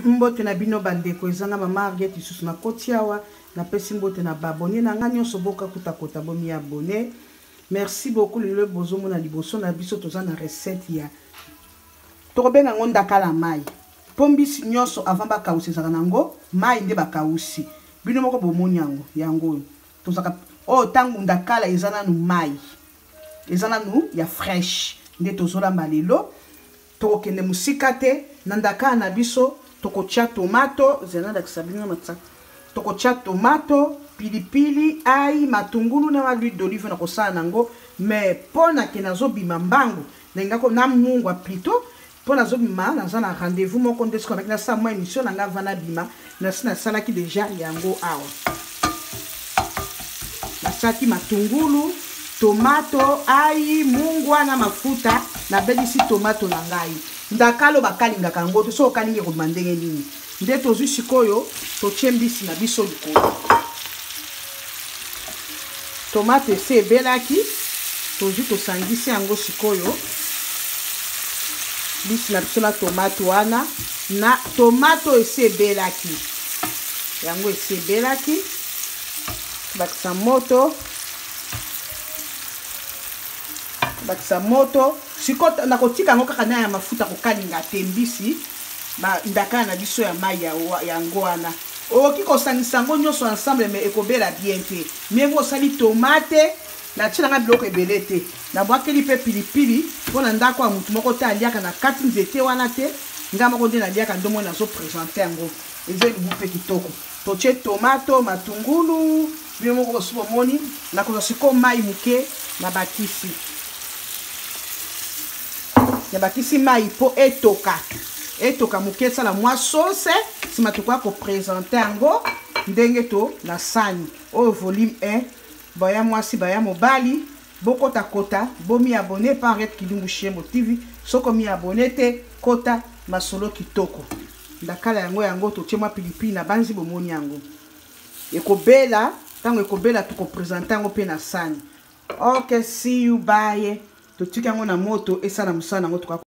Mbote na bino bandeko, eza nga mama Harriet lisusu nakoti awa, napesi mbote na ba abonne na nga nyonso, boka kuta kota bomi abonne. Merci beaucoup. Lelo bozomona liboso na biso toza na recette ya tokobenga yango ndakala mai, mpo mbisi nyonso avant bakausa ezalaka nango mai, nde bakausi. Bino moko bomoni yango, yango oyo tozalaka oyo ntango ndakala eza nanu mai, eza nanu ya fresh, nde tozolamba lelo. Tokokende mosika te na ndakala na biso, tokotia tomato, zela nalakisa bino matisa. Tokotia tomato, pilipili, ai, matungulu na l'huile d'olive na kosala nango. Mais mpo na ke nazobima mbangu, nalingako na mungwa plutôt, mpo nazobima, naza na rendez-vous moko, nde soki nabaki nasala mwa émission na ngai avant nabima. Nasi nasalaki deja yango awa, nasalaki matungulu, tomato, ai, mungwa na mafuta. Nabelisi tomato na ngai. Ndakalo bakalingaka yango te, soki okalingi ekobima ndenge nini? Nde tozwi sikoyo, totie mbisi na biso likolo. Tomato esi ebelaki, tozwi tosangisi yango sikoyo, mbisi na biso na tomato wana, na tomato esi ebelaki, yango esi ebelaki. Bakisa moto, bakisa moto sikoyo. Nakotika yango kaka na ya mafuta kokalinga te mbisi ndakala na biso ya mai yango wana. Okoki kosangisa yango nyonso ensemble, mais ekobela bien te. Mieux osali tomate, natie nanga biloko ebele te, nabwakeli mpe pilipili mpo na ndako ya motu moko te aliaka na kati nzete wana te, nga moko nde naliaka. Ndomoi nazopresente yango, eza elubu mpe kitoko. Totie tomato, matungulu, bino moko bosi bomoni. Nakozwa sikoyo mai moke, nabakisi nabakisi mai mpo etoka, etoka moke, esala mwa sauce. Nsima tokoya kopresente yango ndenge to na sani oyo. Volume 1, baya mwasi, baya mobali, bokotakota, bomi abonne pa Henriette Kilumbu Shembo TV. Soki omi abonne te, kota masolo kitoko. Ndakala yango, yango totie mwa pilipili na banzi, bomoni yango ekobela. Ntango ekobela, tokopresente yango mpe na sani. Ok, see you, bye. Totiki yango na moto esala mosala yango.